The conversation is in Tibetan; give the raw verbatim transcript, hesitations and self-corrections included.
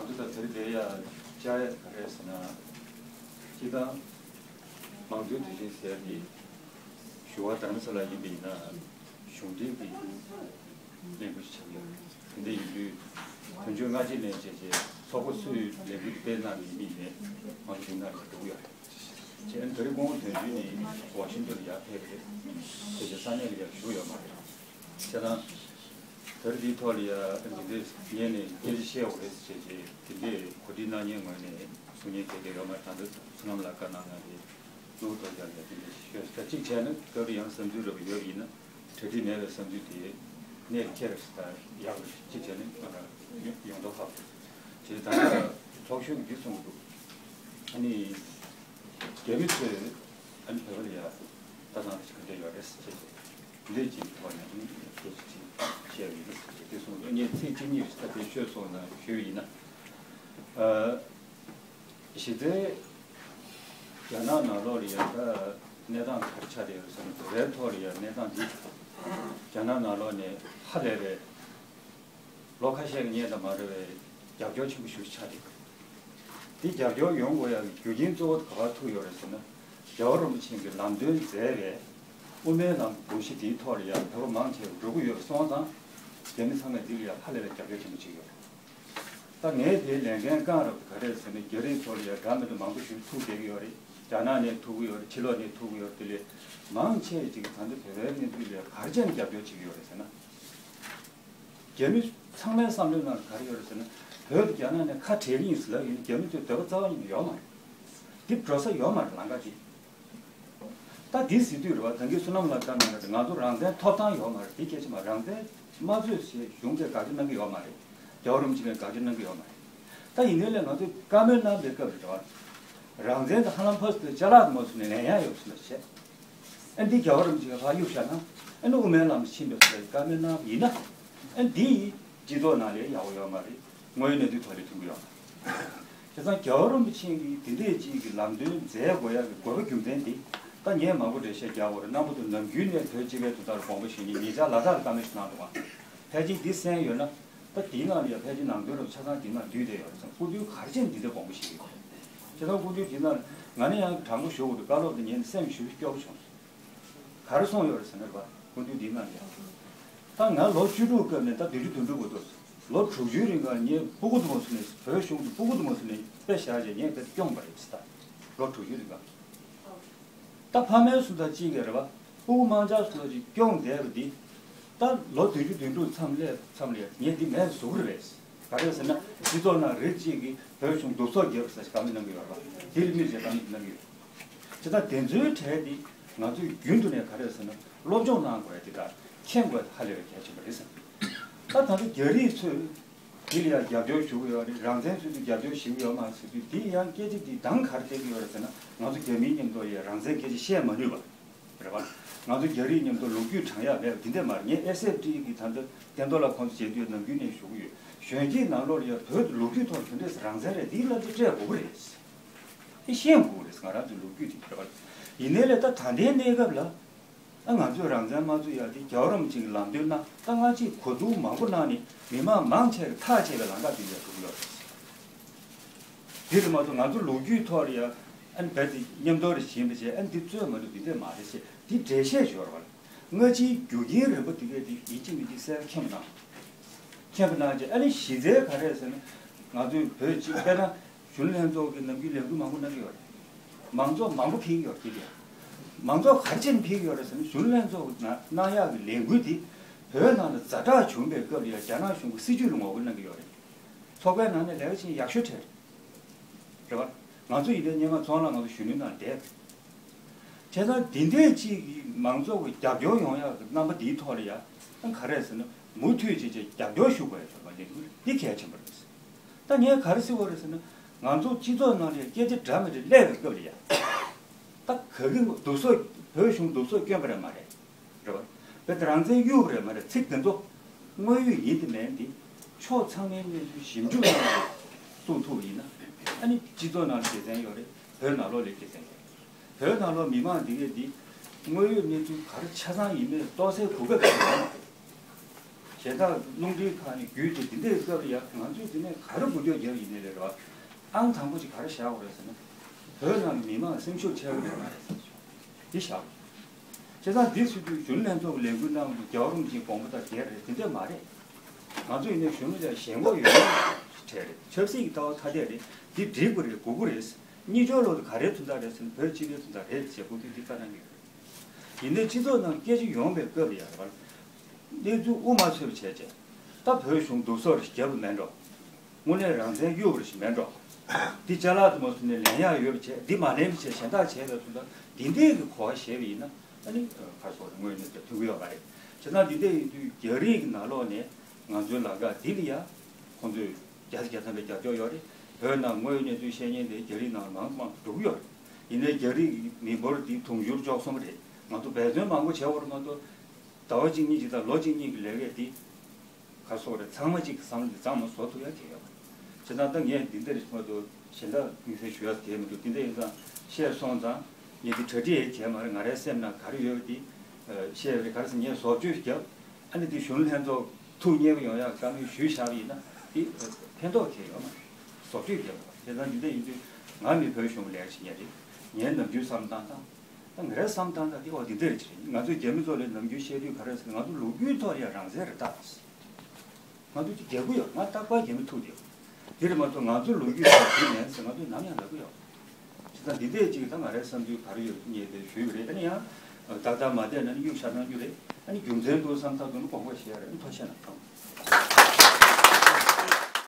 ད་དེ་རིང་འདིར་ཡ་བཅར་ཡ་ག་རེ་རེད་ཟེར་ན། སྤྱིར་བཏང་མང་གཙོའི་དུས་ཆེན་ཟེར་ཡ་དེ་ཞུ་བ་རྡ་རམ་ས་ལ་ཡིན་པ་ཡིན་ན་གཞུང་འབྲེལ་གྱི་ལས་འགུལ་ཞིག་ཆགས་ཡོད་རེད། དེ་འདྲ་ཡིན་དུས་དོན་གཅོད་སྔ་རྗེས་ལེན་བྱས་རྗེས་ཚོགས་པ་སུས་ལས་འགུལ་སྤེལ་གནང་ཡིན་མིན་ནས་མང་གཙོ་ཡིན་ན་རེད་འགྲོ་གི་ཡོད་རེད། བྱས་ན་དེ་རིང་སྐུ་ངོ་དོན་གཅོད་ནི་ཝ་ཤིང་ཏོན་ལ་ཡར་ཕེབས་རེད། ཕེབས་རྗེས་ས་གནས་ལ་ཡར་བཞུགས་ཡོད་མ་རེད། བྱས་ཙང་། ད་རེས་འདིའི་ཐོག་ལ་ཡ་འདི་འདྲའི་ངས་ནས་སྐད་ཆ་བཤད་དགོས་རེད་ཟེར་བྱས་རྗེས་དེ་འདྲའི་གོ་སྒྲིག་གནང་མཁན་ངོས་ནས་གསུང་མཁན་གལ་ཆེ་ཡོད་མ་རེད། ད་ལྟ་བསོད་ནམས་ལགས་བཀའ་གནང་གནང་རེད། གཙོ་བོ་ཐོག་རྒྱབ་ནས་དེ་འདྲ་ཤོད་ད་གཅིག་བྱས་ན་སྐབས་རེ་ཡང་བསམ་ཚུལ་རེ་བ་ཡོད་ཡིན་ན་གྲ་སྒྲིག་མེད་པའི་བསམ་ཚུལ་དེ་གནད་ལ་འཁེལ་རེད་ཟེར། ད་ཡག་རེད། གཅིག་བྱས་ན་ང་རང་ཡོང་མདོག་ཁ་པོ་རེད། བྱས་ད་ལྟ་ཚོགས་གཞོན་གྱིས་འདི་གསུང་གི་འདུག་ཨ་ནི་རྒྱ་མི་ཚོས་ཨ་ནི་བོད་པ་ལ་ཡ་ལྟ་སྟངས་དེ་ག་འདྲ་ཡོད་རེད་ཟེར་བྱས། འདི་གཅིག་གི་ཐོག་ནས་ནི་སྐད་ཆ་ཅིག་བཤད་ཡིན་ཟེར་གྱི་དེ་སོང་ངས་ཚིག་གཅིག་གཉིས་ད་དེ་ཤོད་སོང་ན་ཞུས་ཡིན་ན། ཨ། གཞི་རྩའི་རྒྱ་ནག་ནང་ལོགས་ལ་ཡ་ད་གནས་སྟངས་ག་རེ་ཆགས་བསྡད་ཡོད་ཟེར་ན། བོད་པའི་ཐོག་ལ་ཡ་གནས་སྟངས་འདི་རྒྱ་ནག་ནང་ལོགས་ནས་ཧ་ལས་པའི་ལོ་ཁ་ཤས་ཀྱི་སྔོན་དང་མ་འདྲ་བའི་རྒྱབ་སྐྱོར་ཆེན་པོ་ཞིག་ཆགས་འདུག་འདི་རྒྱབ་སྐྱོར་ཡོང་དགོས་ཡག་གི་རྒྱུ་རྐྱེན་གཙོ་བོ་ག་པར་ཐུག་ཡོད་རེད་ཟེར་ན། རྒྱལ་བ་རིན་པོ་ཆེ་གིས་ལམ་སྟོན་མཛད་པའི་དབུ་མའི་ལམ་གྱི་དགོངས་གཞི་དེའི་ཐོག་ལ་ཡང་བོད་པ་མང་ཆེ་བ་འགྲོ་གི་ཡོད་པ་སོང་ཙང་། རྒྱ་མི་ཚང་མས་འདི་ལ་ཡང་ཧ་ལས་པའི་རྒྱབ་སྐྱོར་ཆེན་པོ་བྱེད་ཀྱི་ཡོད་རེད། ད་ངས་དེའི་ལས་འགན་རྐང་རབ་ག་རེ་རེད་ཟེར་ན། རྒྱ་རིགས་ཚོ་ལ་ཡང་འདྲ་མི་འདྲ་མང་པོ་ཞིག་ཐུག་བསྡད་ཀྱི་ཡོད་རེད། རྒྱ་ནག་ནས་ཐུག་གི་ཡོད་རེད། ཕྱི་ལོགས་ནས་ཐུག་གི་ཡོད་རེད། དེ་ལས་མང་ཆེ་ཅིག་གིས་ད་ལྟ་བོད་པའི་གནས་ཚུལ་ལ་ག་རེ་བྱས་ནས་རྒྱབ་སྐྱོར་བྱེད་ཀྱི་ཡོད་རེད་ཟེར་ན། རྒྱ་མི་ཚང་མའི་བསམ་བློའི་ནང་ལ་ག་རེ་ཡོད་རེད་ཟེར་ན། བོད་དང་རྒྱ་ནག་ནས་ཁ་བྲལ་གི་ཡིན་ཟེར་ལབ་ཡོད་ན་རྒྱ་མི་ཚོས་འདོད་པ་རྩ་བ་ཉིད་ནས་ཡོད་མ་རེད། འདི་འགྲོ་ས་ཡོད་མ་རེད། ལམ་ཁ་ཅིག་ད་འདི་ཟེར་དུས་རེད་བ། ད་གིན་བསོད་ནམས་ལགས་བཀའ་གནང་ཡོད་རེད། ང་ཚོ་རང་བཙན་ཐོབ་ཐང་ཡོད་མ་རེད། འདི་སྐད་ཆ་མ། རང་བཙན་མ་རྩོད་ཞེས་གཞུང་གིས་དགག་བྱ་གནང་གི་ཡོད་མ་རེད། རྒྱལ་བ་རིན་པོ་ཆེ་གིས་དགག་བྱ་གནང་གི་ཡོད་མ་རེད། ད་ཡིན་ནའི་ལས་ང་ཚོས་བཀའ་མོལ་གནང་པའི་སྐབས་རེད་བ། རང་བཙན་དང་ཧ་ལམ་ཕ་སུ་དེ་ཅ་ལག་དུ་མ་བཟུང་ནས་ལེན་ཡ་ཡོད་ཟེར་ལ་བཤད། ཨ་འདི་རྒྱལ་བ་རིན་པོ་ཆེ་གིས་ཕར་གཡུག་བཞག་ན། ཨ་ནི་དབུ་མའི་ལམ་ཕྱིན་པའི་སྐོར་བཀའ་མོལ་གནང་བ་ཡིན་ན། ཨ་འདི་སྤྱི་ཚོགས་ནང་ལ་ཡག་པོ་ཡོད་མ་རེད། དངོས་ཡོད་གནས་ཚུལ་ཐོག་ལ་མཐུན་གྱི་ཡོད་མ་རེད། བྱས་ཙང་རྒྱལ་བ་རིན་པོ་ཆེ་གིས་དེ་འདྲས་ཅིག་གི་ལམ་སྟོན་མཛད་དགོས་ཡག་གི་དགོས་པ་རྒྱུ་མཚན་འདི། ད་ངས་མང་པོ་འགྲེལ་བཤད་རྒྱག་དགོས་རེད། རྣམ་པ་ཚོ་ནམ་རྒྱུན་ནས་བོད་སྤྱི་པའི་དོན་དག་ལ་དགོངས་པ་བཞེས་མཁན། ཉེ་ཆར་ལ་དྭགས་ལ་བཀའ་མོལ་ཞིག་གནང་འདུག་ག་ཕལ་ཆེར་འདི་གསན་ཡོད་ན། ད་དེའི་ནང་ལ་ཡང་ཕལ་ཆེར་ནང་དོན་རུ་ཆ་ཚང་དེའི་ནང་འདུས་བསྡད་ཡོད་རེད་བསམ། སྐུ་མདུན་ག་རེ་བྱས་ནས་འདི་འདྲ་དགོངས་པ་བཞེས་ཀྱི་ཡོད་རེད། བྱས་ཙང་སྐུ་མདུན་འདི་ནང་ང་ནི་ཡང་དྲང་པོ་ཞུ་དགོས་འདུག་བཀའ་སློབ་དེ་ཉན་ནས་སེམས་ཞུ་སྐྱོ་པོ་བྱུང་སོང་། ག་རེ་གསུངས་ཡོད་རེད་ཟེར་ན་རེད་བ། སྐུ་མདུན་འདི་ནང་ལ་ཡང་། ད་ང་ལོ་བཅུ་དྲུག་སྐབས་ནས་ད་བདུན་ཅུ་དོན་དྲུག་བར་དུ། ལོ་དྲུག་ཅུའི་རིང་ལ་ངས་སྤུ་གུ་དུ་མ་བཟུང་ནས། བོད་གཞུང་དུ་སྤུ་གུ་དུ་མ་བཟུང་ནས་དཔེ་བཞག་བྱས་ངས་དཔེ་སྐྱོང་བ་རེད་ཟེར། ད་ལོ་དྲུག་ཅུའི་རིང་ལ། ད་ཕ་མའི་སུ་དང་གཅིག་གི་རེད་བ། སྤུ་གུ་མང་ཆེ་སུ་དང་གཅིག་སྐྱོང་བསྡད་པ་འདི། ད་ལོ་བདུན་ཅུ་དོན་དྲུག་མཚམས་སླེབས་མཚམས་ལ་ངས་འདི་མེད་བཟོ་གི་རེད། ག་རེ་ཟེར་ན་སྤྱི་ཚོགས་ནང་རིགས་གཅིག་གིས་བོད་གཞུང་གདུག་རྩུབ་རྒྱག་ཟེར་བཀའ་མོལ་གནང་གི་ཡོད་རེད་བ། འདི་ལ་དམིགས་བྱས་བཀའ་མོལ་གནང་གི་ཡོད། དེ་དང་དེ་ཚོའི་གྲས་འདི་ང་ཚོས་རྒྱུན་དུ་ནས་ག་རེ་ཟེར་ན་སློབ་སྦྱོང་གནང་དགོས་ཡ་དེ་དང་མཁྱེན་དགོས་ཡ་དེ་ཧ་ལས་པའི་གལ་ཆེན་པོ་རེད་བསམ། ད་ད་ལྟ་རྒྱ་རིགས་ཚོས། འདི་ལ་ཡང་རྒྱབ་སྐྱོར་ཞུ་གི་ཡོད་རེད། རང་བཙན་རྩོད་དུས་རྒྱབ་སྐྱོར་ཞུ་གི་ཡོད་མ་རེད་ཟེར་དུས། འདི་ཡང་སྐད་ཆ་འདི་གདངས་ག་རེ་སྟེར་གི་ཡོད་རེད་ཟེར་ན། ང་ཚོ་རྒྱ་མིའི་མཉམ་དུ་ཡང་རང་བཙན་སྐད་ཆ་བཤད་མ་ནུས་པ་རེད་བ། ང་ཚོ་རྒྱ་རིགས་མཉམ་དུ་ལོ་རྒྱུས་དྲང་ཡག་མེད་པ་འདི་འདྲ་མ་རེད། ངས་ཨེ་སི་ཨེཕ་ཊི་གི་ད་ལྟ་སྟེང་རྡོ་ལ་ཁོང་ཚོ་མཇལ་དུས་ནམ་རྒྱུན་ནས་ཞུ་གི་ཡོད། གཞོན་སྐྱེས་ནང་ལོགས་ལ་ཡང་བོད་ལོ་རྒྱུས་ཐོག་ག་འདྲས་རང་བཙན་རེད། འདི་ལ་འདི་སྤྲད་དགོས་ཀྱི་རེད། འདི་ཤེས་དགོས་ཀྱི་རེད། ང་རང་ཚོའི་ལོ་རྒྱུས་འདི་རེད་བ། ཡིན་ནའི་ལས་ད་ད་ལྟའི་གནས་སྐབས་ལ། ཨ་ང་ཚོས་རང་བཙན་མ་རྩོད་ཡག་དེ་རྒྱལ་བ་རིན་པོ་ཆེ་གི་ལམ་སྟོན་གནང་། ད་སྔ་ཕྱི་གོ་བསྡུར་མང་པོ་གནང་ནས་མི་མང་མང་ཆེ་གི་ཐག་བཅད་པའི་ལམ་ཁ་དེ་ལ་འགྲོ་གི་ཡོད་རེད། དེ་རེད་མ་གཏོགས་ང་ཚོ་ལོ་རྒྱུས་ཐོག་ལ་ཡ་ཨ་ནི་རྦད་དེ་མཉམ་དུ་རེ་བྱིན་པ་བྱས། ཨ་ནི་འདི་རྩོད་མ་ཐུབ་འདི་འདྲས་མ་རེད་ཟེར་འདི་འགྲེལ་བཤད་ཞུ་བར་བ། སྔ་ཕྱིའི་རྒྱུ་རྐྱེན་རིམ་པ་དེ་གས་དེ་ཡིན་གཅིག་མིན་གཅིག་གསལ་ཁྱབ་གནང་། ཁྱབ་གནང་རྗེས་ཨ་ནི་གཞི་རྩའི་ག་རེ་ཟེར་ན། ང་ཚོའི་བོད་སྤྱི་དཔེར་ན། གཞོན་ནུ་ལྷན་ཚོགས་ཀྱི་ནམ་རྒྱུན་ལས་འགུལ་མང་པོ་གནང་གི་ཡོད་རེད། མང་ཚོགས་མང་པོ་ཕེབས་ཀྱི་ཡོད་རེད་དེ། མང་ཚོགས་ག་རེ་བྱས་ནས་ཕེབས་ཀྱི་ཡོད་རེད་ཟེར་ན། གཞོན་ནུ་ལྷན་ཚོགས་ཀྱི་ནང་གནང་ཡག་གི་ལས་འགུལ་དེ་བོད་ནང་ལ་ཛ་དྲག་བྱུང་བའི་སྐབས་ལ་ཡང་རྒྱ་ནག་གཞུང་གི་སྲིད་བྱུས་ལ་ངོ་རྒོལ་གནང་གི་ཡོད་རེད། ཚོགས་པའི་ནང་ནས་ལས་ཀ་བྱེད་མཁན་ཡག་ཤོས་གྲས་རེད། རེད་བ། ང་ཚོ་ཡིན་ནའི་སྔོན་མ་ཚོང་ལ་ང་ཚོ་གཞོན་ནུའི་ནང་བསྡད། བྱས་ཙང་འདི་འདྲས་ཅིག་གི་མང་ཚོགས་ཀྱི་རྒྱབ་སྐྱོར་ཡོང་ཡག་གི་རྣམ་པ་འདིའི་ཐོག་ལ་ཡང་ག་རེ་ཟེར་ན། མུ་མཐུད་བྱས་བྱས་རྒྱབ་སྐྱོར་ཞུ་དགོས་ཡ་ཞོགས་པ་ལས་འདི་གལ་ཆེན་པོ་རེད། ད་ངས་ག་རེ་ཟེར་བ་རེད་ཟེར་ན། ང་ཚོ་སྤྱི་ཚོགས་ནང་ལ་སྐད་ཆ་འདྲ་མི་འདྲ་སླེབས་པའི་སྐབས་ལ་ཡ། ད་ག་གི་སྡུག་སོ་བོད་གཞུང་སྡུག་སོ་སྐྱོན་པ་རེད་མ་རེད། རེད་བ། བོད་དེ་རང་བཙན་གཡུག་པ་རེད་མ་རེད། ཚིག་དེ་ཚོ་དངོས་ཡོད་ཡིན་དེ་མིན་དེ་ཕྱོགས་ཚང་མའི་གནས་ཚུལ་ཞིབ་འཇུག་གནང་ནས་གསུང་ཐུབ་པ་ཡིན་ན། ཨ་ནི་སྤྱི་ཚོགས་ནང་ལ་དགེ་མཚན་ཡོད་རེད། བོད་ནང་ལོགས་ལ་དགེ་མཚན་ཡོད་རེད། བོད་ནང་ལོགས་མི་མང་འདི་གས་འདི་དངོས་ཡོད་གནས་ཚུལ་ག་རེ་ཆ་ཚང་ཡིན་མིན་རྟོགས་སའི་གོ་སྐབས་ཤིག་ཡོད་མ་རེད། གཞན་དག་རླུང་འཕྲིན་ཁག་ནས་བརྒྱུད་དེ་འདི་འདྲའི་སྐབས་ལ་ཡ་ང་ཚོས་འདི་ནས་ག་རེ་འགུལ་སྐྱོད་རྒྱབ་ཡིན་ནའི་རེད་བ། ཨང་དང་པོ་ཅིག་ག་རེ་བཞག་དགོས་རེད་ཟེར་ན། བོད་ནང་གི་མི་མང་སེམས་ཤུགས་ཆེ་བ་ཡོད་མ་རེད་ཟེར་འདི་བཞག་དགོས། བྱས་ཙང་འདི་ཚོ་དུས་རྒྱུན་ལྷན་ཚོགས་ཀྱི་ལས་འགུལ་གནང་དུས་རྒྱལ་བ་རིན་པོ་ཆེའི་དགོངས་པ་དང་འགལ་རེད། དེ་འདྲ་མ་རེད། ང་ཚོ་ཡིན་ནའི་གཞོན་ནུ་ལ་ཞེན་ཁོག་ཡོད་མཁན་གྲས་རེད། ཆབ་སྲིད་ཀྱི་ལྟ་བ་ཐ་དད་རེད། འདི་འགྲིག་པ་རེད། དགོས་ཀྱི་རེད། གཉིས་སྦྱོར་ལོག་དེ་ག་རེའི་དོན་དག་རེད་ཟེར་ན་བོད་སྤྱི་པའི་དོན་དག་རེད་ཟེར་དགོས་དུས་འདི་བཀའ་གནང་གི་ཡོད་རེད། ཡིན་ནའི་སྤྱི་ཚོགས་ནང་སྐད་ཆ་ཡོང་བའི་སྐབས་ལ་ཡང་རེད་བ། གནས་ཚུལ་དབུ་མ་ཚོས་པ་བྱས་བྱས། ད་བོད་གཞུང་སྡུག་སོག་རེ་ཞིག་རྒྱབ་པ་མེད་འགྲོ། དངོས་གནས་རང་བཙན་གཡུག་པ་རེ་ཞིག་མེད་འགྲོ། འདི་ཅ་ལག་ཏུ་མ་བཟུང་ནས་ལེན་ཡག་ཡོད་པ་བྱས། འདི་མ་ལེན་པ་བྱས་གཞན་དག་བྱས་པའི་དོན་དག་འདི་འདྲའི་གི་གོ་བ་བཞེས་པ་ཡིན་ན་ཨ་ནི་ག་རེ་ཟེར་དགོས་རེད། དངོས་གནས་དེ་ཐུབ་ཀྱི་ཡོད་མ་རེད། བྱས་ཙང་འདི་འདྲ་ཡིན་དུས་རྒྱ་རིགས་ཀྱི་ནང་ལོགས་ནས་ང་ཚོའི་ལམ་ཁ་འདི་ལ་ཡ་ཁོང་ཚོས་བརྒྱ་ཆ་བརྒྱ་ཐམ་པའི་རྒྱབ་སྐྱོར་ཡོད་རེད། བོད་ནང་དངོས་ཡོད་གནས་ཚུལ་བཤད་མཁན་དེ་རྒྱ་རིགས་ནང་མང་དུ་མང་དུ་འགྲོ་གི་ཡོད་རེད། ཡིན་ནའི་རྒྱ་རིགས་ཀྱི་མི་འབོར་འདི་དུང་ཕྱུར་བཅུ་གསུམ་རེད། ང་ཚོ་འབད་བརྩོན་མང་པོ་བྱས་པ་རེད་མ་གཏོགས། ཟླ་བ་གཅིག་གཉིས་ཀྱི་དང་ལོ་གཅིག་གཉིས་ཀྱི་ལས་ཀ་འདི་ག་རེ་ཟེར་དགོས་རེད། ཚང་མ་གཅིག་གི་བསམ་བློ་འདི་གཙང་མ་བཟོ་ཐུབ་ཡག་གི་ཡོད་མ་རེད། བྱས་ཙང་ད་ངས་འདི་འདིར་མ་གཏོགས་གཞན་དག་དམིགས་བསལ་ཞུ་ཡག་གང་ཡང་མི་འདུག་འདི་འདྲ་ཡིན་ཙང་བཤད་སོང་ཙང་ངས་འདི་གྲ་སྒྲིག་ཡང་བྱས་མ་རེད། ང་རའི་སེམས་ནང་ག་རེ་ཡོད་པ་འདི་བཤད་པ་རེད། ག་རེ་ཟེར་ངས་བཟོ་བཅོས་ཤིག་བརྒྱབ། ཨ་ནི་འདི་གཞོན་ནུ་ལྷན་ཚོགས་ཐུགས་མཉེས་པོ་ཡོང་ཡག་བཀའ་མོལ་ཞུས་བཞག་པ་ཡིན་ན་འདི་ཕན་ཐོགས་གང་ཡང་ཡོད་མ་རེད། བཟོ་བཅོས་བརྒྱབ་པ་རེད། བྱས་ཙང་འདི་འདྲ་ཡིན་དུས་ང་མི་བོད་གཞུང་ལས་ཀ་བྱེད་མཁན་རེད། ངའི་ནམ་རྒྱུན་བསམ་བློ་བཏང་སྟངས། ད་ང་རའི་བསམ་བློ་བཏང་སྟངས་དེ་འོ་དེ་འདྲ་རེད་ཅེས་རེད། ང་ཚོས་རྒྱ་མི་ཚོ་ལ་ནམ་རྒྱུན་བཤད་དུས་ག་རེ་ཟེར་ན་ང་ཚོ་ལོ་རྒྱུས་ཐོག་ལ་ཡང་རང་བཙན་རེད་ད། ང་ཚོ་ཅིག་རྒྱག་གི་ཡོད། ང་རྟག་པར་རྒྱ་མི་ཐུག་བསྡད་ཡོད། དེ་རེད་མ་གཏོགས་ང་ཚོ་ལོ་རྒྱུས་ཐོག་དེ་མིན་ཟེར་ང་ཚོས་ནམ་ཡང་ལབ་གི་ཡོད། བྱས་ཙང་འདི་འདྲས་ཅིག་ད་ང་རའི་བསམ་ཚུལ་ག་རེ་ཡོད་ངས་དེ་ཞུས་པ་རེད། ཨ་ནི་ཡང་ཏག་ཏག་མ་བསྡད་ན་ནི་གཡུག་བཞག་གནང་རྒྱུ་རེད། ཨ་ནི་རྒྱུ་མཚན་འདུག་བསམ་ཚར་འདུག་ན་དགོངས་པ་བཞེས་ཡ་རེད། ཨ་ནི་ཐུགས་རྗེ་གནང་།